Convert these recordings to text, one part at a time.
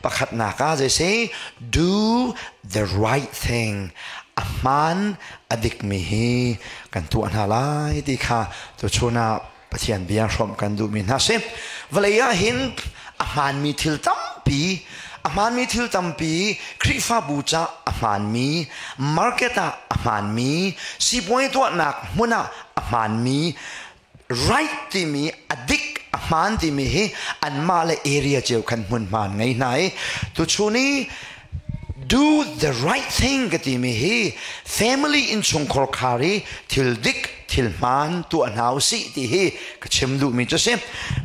Pakhatnak ah zei do the right thing. A hmaan a dikmi hi kan tuah hna lai ti kha tuchun ah Pathian bia hrawmh kan duhmi hna si. Vawlei ah hin a hmaanmi thil tampi a hmaanmi thil tampi Khrihfabu ca a hmaanmi market ah a hmaanmi sipuai tuahnak hmun ah a hmaanmi right timi a dik a hmaan timi hi anmah le area cio khan hmunhma an ngei hna i tuchun i do the right thing ka timi hi family innchungkhar khar i thil dik thil hmaan tuah hna usih ti hi ka chim duhmi cu si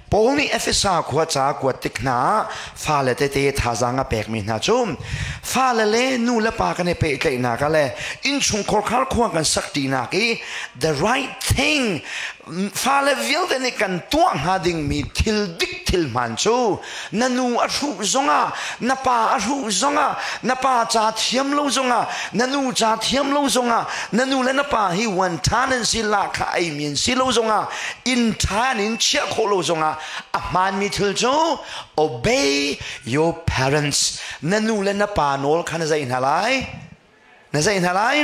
Paul nih Efesa khua ca kuat tik hna ah fale tete thazaang a pekmi hna cu fale le nu le pa kan i pehtlaihnak ah le innchungkhar khar khua kan sak ṭinak i the right thing fale vialte nih kan tuah hnga dingmi thil dik thil hmaan cu na nu a hruh zongah na pa a hruh zongah na pa ca thiam lo zongah na nu ca thiam lo zongah na nu le na pa hi wan ṭha nan si la kha ei mi an si lo zongah inn ṭha in chiah khawh lo zongah a hmaanmi thil cu obey your parents na nu le na pa nawl kha na zei hna lai na zei hna lai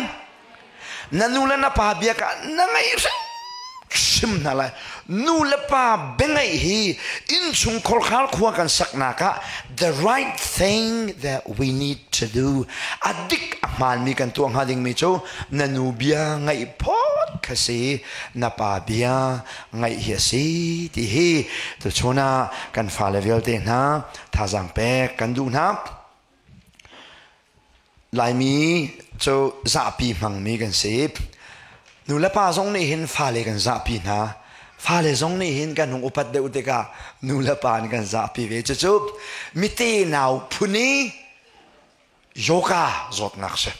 na nu le na pa bia ka na ngaih hrim hna lai nu le pa biangaih hi innchung khorkhar khua kan saknak ah the right thing that we need to do a dik a hmaanmi kan tuah hnga dingmi cu na nu bia ngaih phawt kha si na pa bia ngaih hi a si ti hi tuchun ah kan fale vialte hna thazaang pek kan duh hna Laimi cu zahpi hmangmi kan si nu le pa zong nih hin fale kan zahpi hna fale zong nih hin kan hung upat deuh tikah nu le pa nih kan zahpi ve cucu mite nau phun i yoga zawtnak si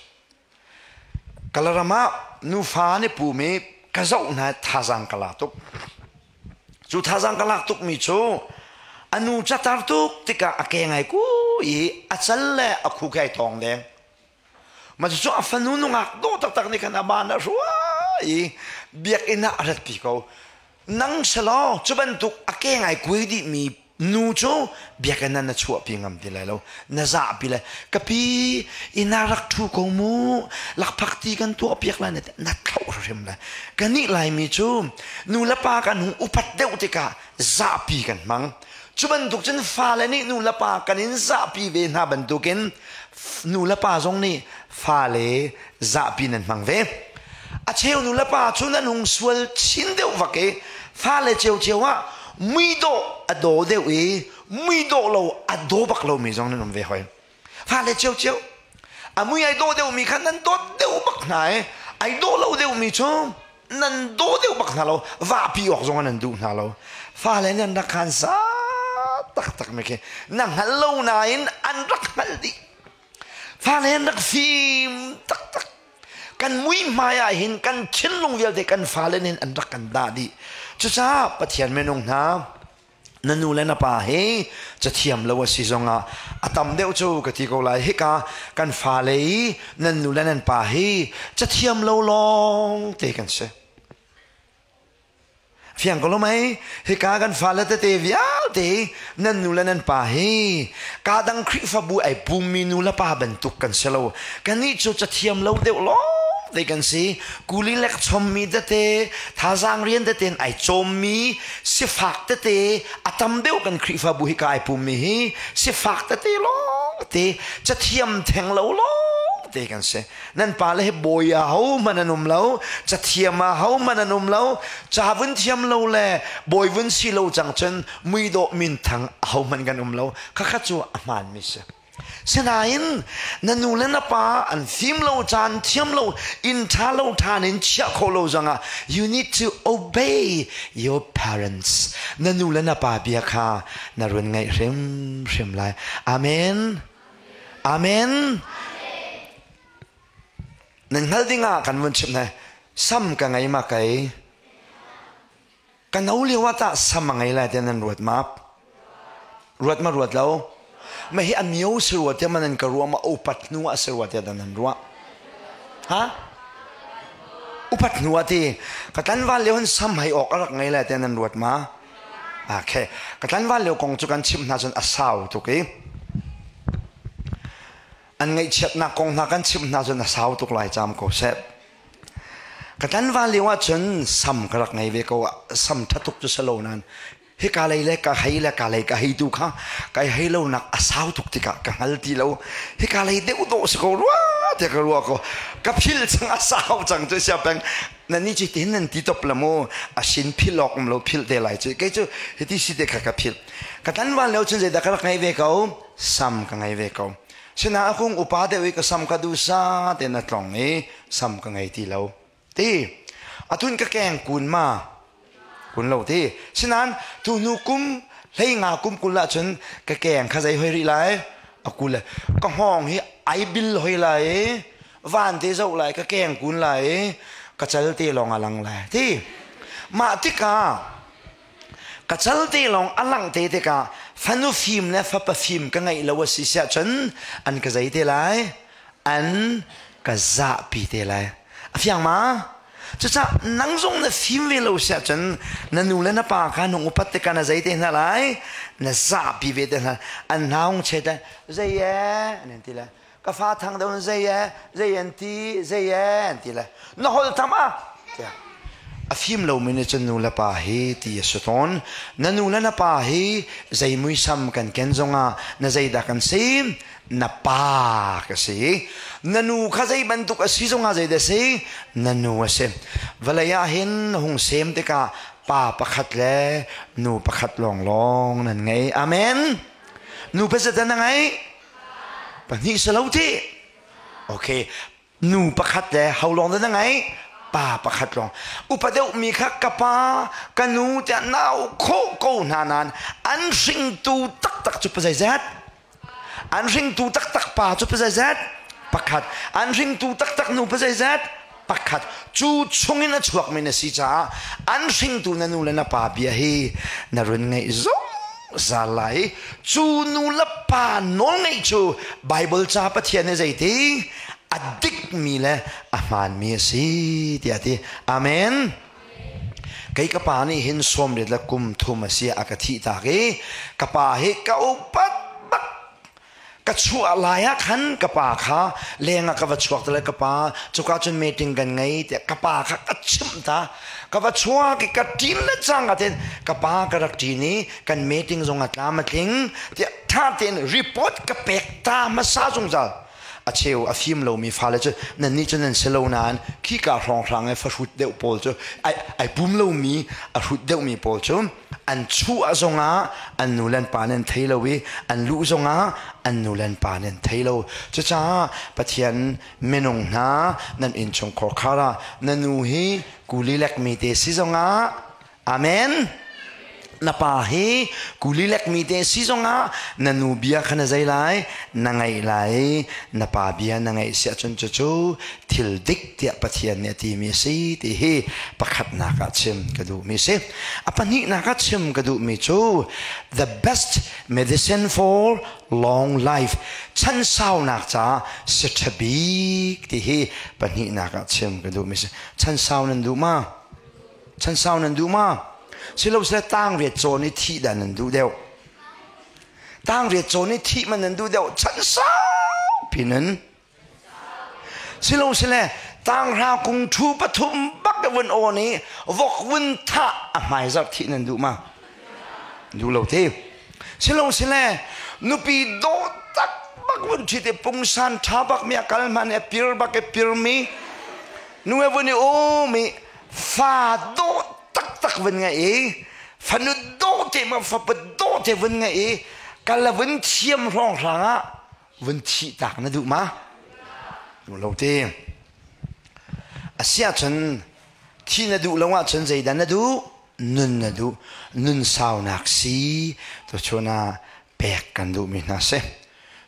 Kalaram ah nufa an i pum i ka zoh hna thazaang ka la tuk. Cu thazaang ka lak tukmi cu a nu catar tuk tikah a ke ngai ku i a cal le a khu kai thawng deng. Ma cu a fanu nungak dawh taktak nih khan a ban a hrua i biakinn ah a ratpi ko. Nang selaw cu bantuk a ke ngai kui dihmi nu cu biakinn ah na chuahpi ngam ti lai lo na zahpi lai ka pi ina rak ṭhu ko mu lakphak ti kan tuah piak lai na thlauh hrim lai kan nih laimi cu nu le pa kan hung upat deuh tikah zahpi kan hmang cu bantuk cun fale nih nu le pa kan in zahpi ve hna bantukin nu le pa zong nih fale zahpi nan hmang ve a cheu nu le pa cu nan hung sual chin deuh vak i fale ciocio ah muidawh a daw deuh i muidawh lo a daw bak lomi zong nan um ve hoi fale ciocio a mui ai dawh deuhmi kha nan dawt deuh bak hna i ai dawh lo deuhmi cu nan daw deuh bak hna lo vahpi awk zong nan duh hna lo fale nan rak khan sa taktak mi khi na hngal lo nain an rak hngalh dih fale an rak fim taktak kan muihmai ah hin kan thinlung vialte kan fale nih an rak kan dah dih cucaah Pathian minung hna na nu le na pa hi cathiam lo a si zongah a tam deuh cu ka ti ko lai hika kan fale i nan nu le nan pa hi cathiam lo lawng te kan si Fiang ko lo mei? Hika kan fale tete vialte nan nu le nan pa hi ka dang Khrihfabu ai pummi nu le pa bantuk kan si lo. Kannih cu cathiam lo deuh lawng te kan si. Kuli lek chommi tete, thazaang rian tete in ai cawmmi, sifak tete, a tam deuh kan Khrihfabu hika ai pummi hi sifak tete lawng te, cathiam theng lo lawng te kan si. Nan pale hi bawi ah hohmanh an um lo, cathiam ah hohmanh an um lo, ca vun thiam lo le bawi vun si lo cang cun muidawh minthang ahohmanh kan um lo. Khakha cu a hmaanmi si. Sinain na nu le na pa an fim lo caan thiam lo inn ṭha lo ṭhan in chiah kho lo zongah you need to obey your parents. Na nu le na pa bia kha na run ngaih hrimhrim lai. Amen. Amen. Nan hngal ding ah kan vun chimh hna. Sam ka ngei ma kei. Ka no lio ah tah sam a ngei lai tiah nan ruat ma? Ruat ma ruat lo? Ma hi a mio si rua tiah ma nan ka ruah ma upat hnu ah si rua tiah nan ruah? Ha? Upat hnu ah ti. Ka tlanval lio hin sam hei awk a rak ngei lai tiah nan ruat ma? Okay. Ka tlanval lio kong cu kan chimh hna cun a sau tuk i. An ngaihchiatnak kong hna kan chimh hna cun a sau tuk lai cam ko seh. Ka tlanval lio ahcun sam ka rak ngei ve ko. Sam ṭha tuk cu si lo nain hika lei le ka hei le ka lei ka hei tu kha kai hei lonak a sau tuk tikah ka hngal ti lo. Hika lei deuh dawh si ko rua tiah ka ruah ko. Ka phil cang a sau cang cu sia peng. Nan ni cu tihin nan ti top la mu. A sin phil awk um lo phil te lai cu. Kei cu hiti si te kha ka phil. Ka tlanval lio cun zeidah ka rak ngei ve ko? Sam ka ngei ve ko. Sinain a kung upa deuh i ka sam ka duhsa tein a tlong i sam ka ngei ti lo. Ti. Atun ka keng kun ma? Kun lo ti. Sinain tuhnu kum hlei nga kum 20 ahcun ka keng kha zei hoi rih lai? A kul le ka hngawng hi ai bil hoi lai i van te zoh lai ka keng kun lai i ka cal te lawng a lang lai. Ti. Mah tikah Ka cal te lawng a langh te tikah fanu fim le fapa fim ka ngeih lo a si siah cun an ka zei te lai? An ka zahpi te lai. A fiang ma? Cucaah nang zong na fim ve lo siah cun na nu le na pa kha nung upat tikah na zei te hna lai? Na zahpi ve te hna. An hna hung chet le zei ee an ti le ka fa thang deuh in zei ee zei an ti zei ee an ti le na holh tham ah tiah a fim lomi nih cun nu le pa hi ti a si tawn. Na nu le na pa hi zei muisam kan ken zongah na zeidah kan si? Na pa ka si. Na nu kha zei bantuk a si zongah zeidah si? Na nu a si. Vawlei ah hin hung sem tikah pa pakhat le nu pakhat lawnglawng nan ngei. Amen. Nu pasat na ngei? Pahnih si lo ti. Okay. Nu pakhat le ho lawng dah na ngeih? Pa pakhat lawng. Upa deuhmi kha ka pa, ka nu tiah nau khawh ko hna nain an hringtu taktak cu pazeizat? An hringtu taktak pa cu pazeizat? Pakhat. An hringtu taktak nu pazeizat? Pakhat. Cu chungin a chuakmi na si caah an hringtu na nu le na pa bia hi na run ngaih zungzal lai. Cu nu le pa nawlngaih cu Baibal ca Pathian nih zeiti a dikmi le a hmaanmi a si tiah a ti. Amen. Kei ka pa nih hin 33 a si a ka thih tak i ka pa hi ka upat bak. Ka chuah lai ah khan ka pa kha leng ah ka va chuak te le ka pa cuka cun meeting kan ngei tiah ka pa kha ka chimh ta. Ka va chuak i ka ṭin le cang ah ten ka pa ka rak ṭin i kan meeting zong a tlam a tling tiah ṭha tein report ka pek ta hmasa zungzal. A cheu a fim lomi fale cu nannih cu nan si lo nain khika hrawnghrang i fahrut deuh pawl cu ai pum lomi a hrut deuhmi pawl cu an chuah zongah an nu le an pa nih an thei lo i an luh zongah an nu le an pa nih an thei lo. Cucaah Pathian minung hna nan innchungkhar khar ah na nu hi kuli lekmi te si zongah amen. Na pa hi kuli lekmi te si zongah na nu bia kha na zei lai? Na ngaih lai. Na pa bia na ngaih si ahcun cucu thil dik tiah Pathian nih a timi a si ti hi pakhatnak ah chim ka duhmi a si. A pahnihnak ah chim ka duhmi cu the best medicine for long life, chansaunak caah si ṭha bik ti hi pahnihnak ah chim ka duhmi a si. Chansau nan duh ma? Chansau nan duh ma? Silosile tangriat cawn i thih dah nan duh deuh? Tangriat cawn i thih man nan duh deuh? Chansau pi nan silosile tanghra kung ṭhu pathum bak vun awn i vok vun thah a hmaizarh thih nan duh ma? Duh lo te. Silosile nupi dawh tak bak vun ṭhit i pungsan ṭha bak mi a kal hman i a pir bak i pirmi nu he vun i um i fa dawh taktak vun ngeih i fanu dawh te ma fapa dawh te vun ngeih i kal la vun thiam hrawnghrang ah vun thih tak na duh ma? Duh lo te. A si ahcun thi na duh lo ahcun zeidah na duh? Nun na duh. Nun saunak si tuchun ah pek kan duhmi hna si.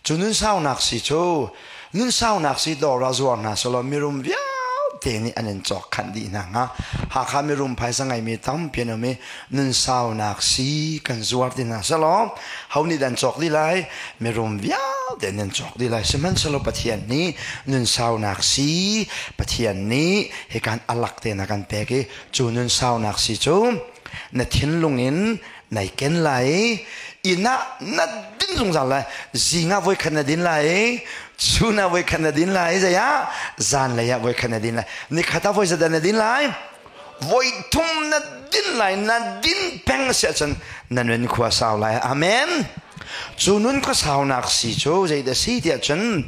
Cu nun saunak si cu nun saunak si dawr ah zuar hna selaw mirum vialte nih an in cawk khanh dih hna hnga. Hakha mirum phaisa ngeimi tampi an um i nun saunak si kan zuar ti hna selaw ho nih dah an cawk dih lai? Mirum vialte nih an cawk dih lai. Sihmanhsehlaw Pathian nih nun saunak si Pathian nih hikan a lak tein a kan pek i cu nun saunak si cu na thinlung in nai ken lai i. Inn ah na din zungzal lai. Zing ah voikhat na din lai i chun ah voikhat na din lai i zei ah zanlei ah voikhat na din lai. Nikhat ah voi zedah na din lai? Voi thum na din lai. Na din peng a si ahcun na nun khua sau lai. Amen. Cu nun khua saunak si cu zeidah si tiah cun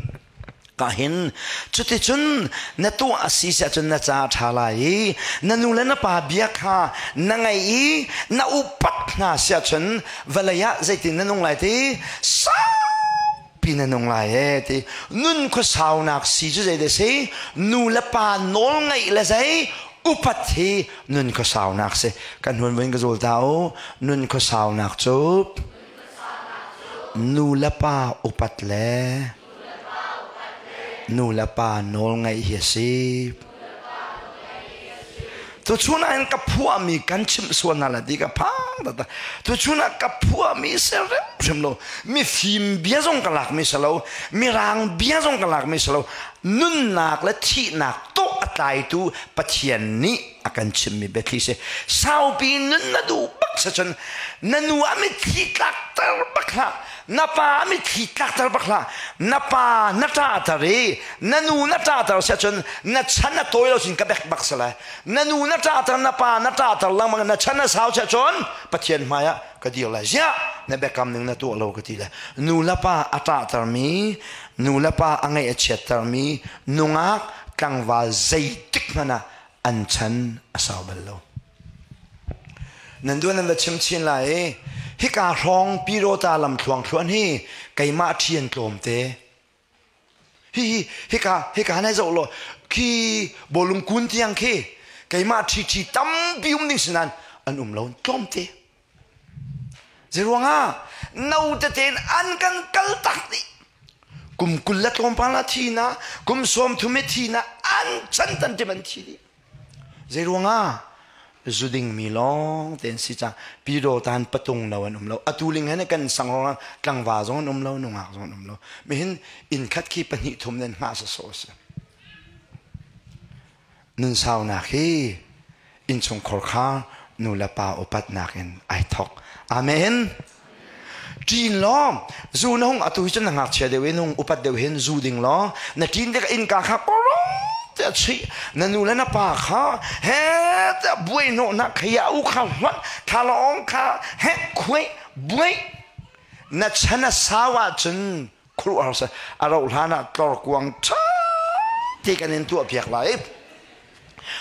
ka hin cuticun na tuah a si ahcun na ca a ṭha lai i na nu le na pa bia kha na ngaih i na upat hna si ahcun vawlei ah zeitin na nung lai ti saupi na nung lai e ti. Nun khuasaunak si cu zei dah si? Nu le pa nawl ngaih le zei upat hi nun khuasaunak si. Kan hun vun ka zul ta u. Nun khuasaunak cu nu le pa upat le nu le pa nawl ngaih hi a si. Tuchun ah hin ka phuahmi kan chimh sual hna la ti ka phang tata. Tuchun ah ka phuahmi si hrimhrim lo. Mifim bia zong ka lakmi si lo. Mirang bia zong ka lakmi si lo. Nunnak le thihnak tawh a tlaitu Pathian nih a kan chimmi biathli si. Saupi nun na duh bak si cun na nu a mitthli tlakter bak hlah. Na pa mitthli tlakter bak hlah. Na pa na ṭahter i na nu na ṭahter si ahcun na chan a tawi lo sin ka bek bak si lai. Na nu na ṭahter, na pa na ṭahter lengmang, na chan a sau si ahcun Pathian hmai ah ka dir lai. Ziah na biakam ning na tuah lo ka ti lai. Nu le pa a ṭahtermi, nu le pa a ngaih a chiattermi nungak tlangval zeitik hmanh ah an chan a sau bal lo. Nan duan nan va chim chin lai i hika hrawng Pirota lam thluangthluan hi keimah ṭhian tlawmte. Hi hika hika nai zoh law khi bawlung kun tiang khi keimah ṭhi ṭhi tampi um ding si nain an um lo tlawmte. Zeiruangah no tete in an kan kal tak dih. Kum 20 le tlawmpal ah thi na, kum 30 i thi na, an chan tan tim an thi dih. Zeiruangah zu dingmi lawng te an si cang. Pido tan patung lo an um lo. Atu ling hen kan sang rong tlangva zong an um lo, nungak zong an um lo. Mihin inn khat khi pahnih thum nan hngah sawsawh a si. Nun saunak hi innchungkhar kha nu le pa upatnak in ai thok. Amen. Ṭin law zu na hung atu hi cun na ngakchia deuh in hung upat deuh hin zu ding law na ṭin tikah innka kha korong tiah chuih na nu le na pa kha he tiah buai hnawhnak kha ya u kha hlonh thlalawng kha hek khuai buai na chan a sau ahcun khuaruahhar seh a rauh hlan ah tlorkuang ṭha te kan in tuahpiak lai.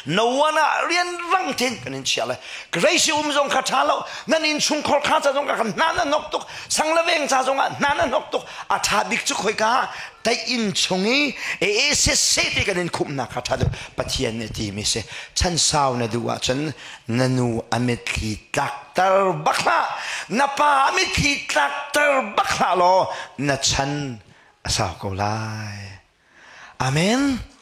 No one ah rian rang tein kan in chiah lai. Grace um zong kha ṭha lo. Nan inn chungkhar kha ca zong kha hna na nok tuk. Sang le veng ca zong ah hna na nok tuk. A ṭha bik cu khoika tai inn chung i e e se se te kan in khumhnak kha ṭha deuh. Pathian nih ti mi si. Chan sau na duh ahcun na nu a mitthli tlakter bak hlah. Na pa a mitthli tlakter bak hlah law na chan a sau ko lai. Amen.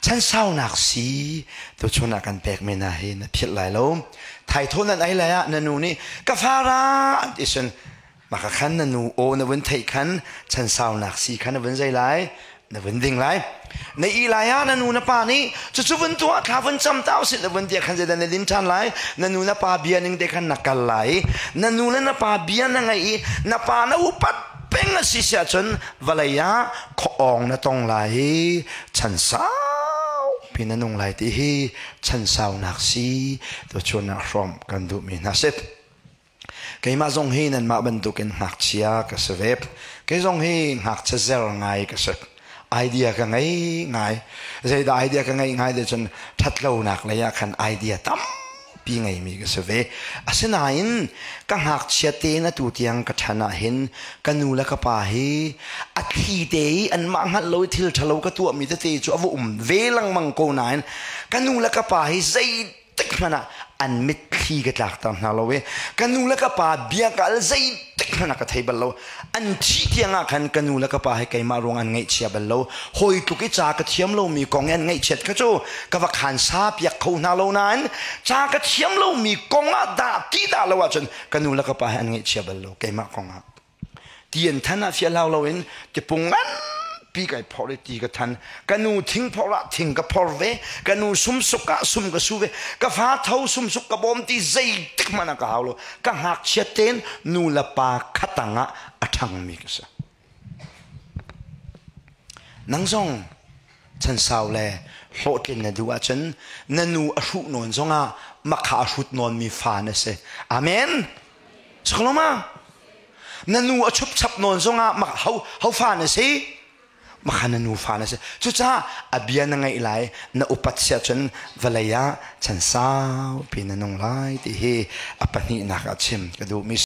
Chan saunak si tuchun ah kan pekmi hna hi na philh lai lo. Thaithaw nan ei lai ah na nu nih ka fara an ti sun maka khan na nu aw na vun theih khan chan saunak si khan na vun zei lai na vun ding lai. Na i lai ah na nu na pa nih cucu vun tuah thla vun cam ta usih na vun tia khan zeidah na din ṭhan lai. Na nu na pa bia ning te khan na kal lai. Na nu le na pa bia na ngaih i na pa na upat peng a si si ahcun vawlei ah khuaawng na tong lai i chan saupi na nung lai ti hi chan saunak si tuchun ah hrawm kan duhmi hna si. Keimah zong hi nanmah bantukin ngakchia ka si ve. Kei zong hi ngakchia zer ngai ka si. Idea ka ngei ngai. Zeidah idea ka ngeih ngai te cun ṭhatlonak lei ah khan idea tam pi ngeimi ka si ve. Asinain ka ngakchia tein atu tiang ka ṭhan ah hin ka nu le ka pa hi a thli te i anmah hngalh lo i thil ṭhalo ka tuahmi tete cu a va um ve lengmang ko nain ka nu le ka pa hi zeitik hmanh ah an mitthli ka tlakter hna lo i ka nu le ka pa bia ka al zeitik hmanh ah ka thei bal lo. An thih tiang ah khan ka nu le ka pa hi keimah ruang an ngaihchia bal lo. Hawi tluk i ca ka thiam lomi kong i an ngaihchiat kha cu ka va khan sa piak kho hna lo nain ca ka thiam lomi kong ah dah ti dah lo ahcun ka nu le ka pa hi an ngaihchia bal lo keimah kong ah. Ti an than ah fial hau loin tipung nganpi. Pi kai phor i ti ka than. Ka nu thing phor ah thing ka phor ve. Ka nu sumsuk ah sum ka su ve. Ka fa tho sumsuk ka bawm ti zeitik hmanh ah ka hau lo. Ka ngakchia tein nu le pa khatang ah a ṭhangmi ka si. Nang zong chansau le hlawhtlin na duh ahcun na nu a hruh nawn zongah makha a hrut nawnmi fa na si. Amen. Sakloma na nu a chupchap nawn zongah ho ho fa na si? Makha na nu fa na si. Cucaah a bia na ngaih lai na upat si ahcun vawlei ah chan saupi na nung lai ti hi a pahnihnak ah chim ka duhmi.